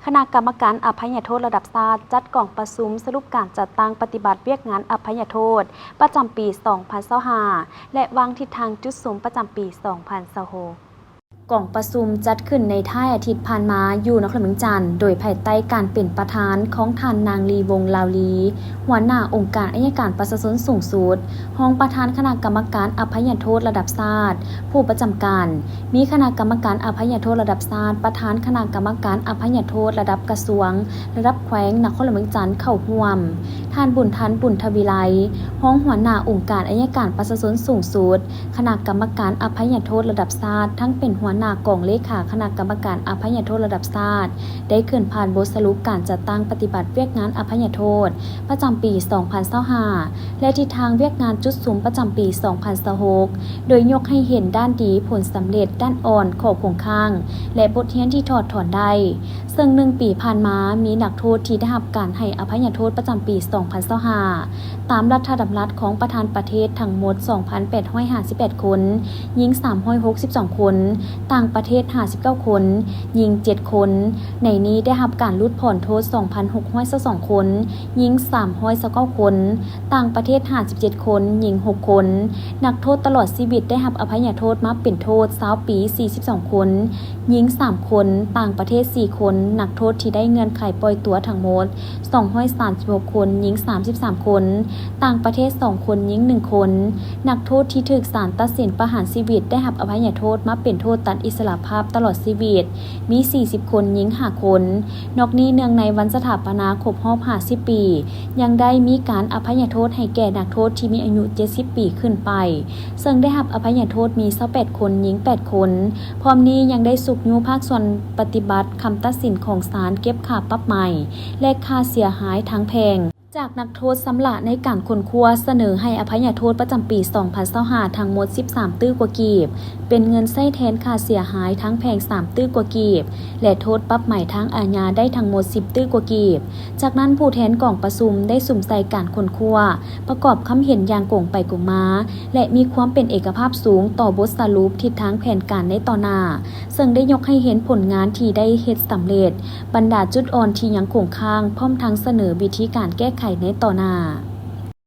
ຄະນະກຳມະການອະໄພຍະໂທດລະດັບຊາດ ຈັດກອງປະຊຸມສະຫຼຸບການຈັດຕັ້ງປະຕິບັດວຽກງານອະໄພຍະໂທດປະຈຳປີສອງພັນຊາວຫ້າ ແລະ ວາງທິດທາງຈຸດສຸມປະຈຳປີສອງພັນຊາວຫົກ. ກອງປະຊຸມຈັດຂຶ້ນໃນທ້າຍອາທິດຜ່ານມາຢູ່ນະຄອນຫຼວງວຽງຈັນ ໂດຍພາຍໃຕ້ການເປັນປະທານຂອງທ່ານນາງ ລີ ວົງລາວລີ ຫົວໜ້າອົງການໄອຍະການປະຊາຊົນສູງສຸດ, ຮອງປະທານຄະນະກຳມະການອະໄພຍະໂທດລະດັບຊາດ ຜູ້ປະຈຳການ, ມີຄະນະກຳມະການອະໄພຍະໂທດລະດັບຊາດ, ປະທານຄະນະກຳມະການອະໄພຍະໂທດລະດັບກະຊວງ, ລະດັບແຂວງນະຄອນຫຼວງວຽງຈັນເຂົ້າຮ່ວມ, ທ່ານ ບຸນທັນ ບຸນທະວີໄລ ຮອງຫົວໜ້າອົງການໄອຍະການປະຊາຊົນສູງສຸດ, ຄະນະກຳມະການອະໄພຍະໂທດລະດັບຊາດ ທັງເປັນຫົວໜ້າກອງເລຂາຄະນະກຳມະການອະໄພຍະໂທດລະດັບຊາດ ໄດ້ຂຶ້ນຜ່ານບົດສະຫຼຸບການຈັດຕັ້ງປະຕິບັດວຽກງານອະໄພຍະໂທດປະຈຳປີສອງພັນຊາວຫ້າ ແລະ ທິດທາງວຽກງານຈຸດສຸມປະຈຳປີສອງພັນຊາວຫົກ ໂດຍຍົກໃຫ້ເຫັນດ້ານດີ, ຜົນສຳເລັດ, ດ້ານອ່ອນ, ຂໍ້ຄົງຄ້າງ ແລະ ບົດຮຽນທີ່ຖອດຖອນໄດ້. ເຊິ່ງໜຶ່ງປີຜ່ານມາ ມີນັກໂທດທີ່ໄດ້ຮັບການໃຫ້ອະໄພຍະໂທດປະຈຳປີສອງພັນຊາວຫ້າ ຕາມລັດຖະດຳລັດຂອງປະທານປະເທດທັງໝົດສອງພັນແປດຮ້ອຍຫ້າສິບແປດຄົນ, ຍິງສາມຮ້ອຍຫົກສິບສອງຄົນ, ຕ່າງປະເທດຫ້າສິບເກົ້າຄົນ, ຍິງເຈັດຄົນ. ໃນນີ້ໄດ້ຮັບການຫຼຸດຜ່ອນໂທດສອງພັນຫົກຮ້ອຍຊາວສອງຄົນ, ຍິງສາມຮ້ອຍຊາວເກົ້າຄົນ, ຕ່າງປະເທດຫ້າສິບເຈັດຄົນ, ຍິງຫົກຄົນ. ນັກໂທດຕະຫຼອດຊີວິດໄດ້ຮັບອະໄພຍະໂທດມາເປັນໂທດຊາວປີ ສີ່ສິບສອງຄົນ, ຍິງສາມຄົນ, ຕ່າງປະເທດສີ່ຄົນ. ນັກໂທດທີ່ໄດ້ເງື່ອນໄຂປ່ອຍຕົວທັງໝົດ ສອງຮ້ອຍສາມສິບຫົກຄົນ, ຍິງສາມສິບສາມຄົນ, ຕ່າງປະເທດສອງຄົນ, ຍິງໜຶ່ງຄົນ. ນັກໂທດທີ່ຖືກສານຕັດສິນປະຫານຊີວິດໄດ້ຮັບອະໄພຍະໂທດມາເປັນໂທດຕັດອິດສະຫຼະພາບຕະຫຼອດຊີວິດ ມີສີ່ສິບຄົນ, ຍິງຫ້າຄົນ. ນອກນີ້ ເນື່ອງໃນວັນສະຖາປະນາຄົບຮອບຫ້າສິບປີ ຍັງໄດ້ມີການອະໄພຍະໂທດໃຫ້ແກ່ນັກໂທດທີ່ມີອາຍຸເຈັດສິບປີຂຶ້ນໄປ, ເຊິ່ງໄດ້ຮັບອະໄພຍະໂທດມີຊາວແປດຄົນ, ຍິງແປດຄົນ. ພ້ອມນີ້ຍັງໄດ້ຊຸກຍູ້ພາກສ່ວນປະຕິບັດຄຳຕັດສິນຂອງສານເກັບຄ່າປັບໃໝ ແລະ ຄ່າເສຍຫາຍທາງແພ່ງ ຈາກນັກໂທດຊຳລະໃນການຄົ້ນຄວ້າສະເໜີໃຫ້ອະໄພຍະໂທດປະຈຳປີສອງພັນຊາວຫ້າທັງໝົດສິບສາມຕື້ກວ່າກີບ, ເປັນເງິນໃຊ້ແທນຄ່າເສຍຫາຍທາງແພ່ງສາມຕື້ກວ່າກີບ ແລະ ໂທດປັບໃໝທາງອາຍາໄດ້ທັງໝົດສິບຕື້ກວ່າກີບ. ຈາກນັ້ນ ຜູ້ແທນກອງປະຊຸມໄດ້ສຸມໃສ່ການຄົ້ນຄວ້າ, ປະກອບຄຳເຫັນຢ່າງກົງໄປກົງມາ ແລະ ມີຄວາມເປັນເອກະພາບສູງຕໍ່ບົດສະຫຼຸບທິດທາງແຜນການໃນຕໍ່ໜ້າ, ເຊິ່ງໄດ້ຍົກໃຫ້ເຫັນຜົນງານທີ່ໄດ້ເຮັດສຳເລັດ. ບັນດາຈຸດອ່ອນທີ່ຍັງຄົງຄ້າງ, ພ້ອມທັງສະເໜີວິທີການແກ້ໄຂໃນຕໍ່ໜ້າ.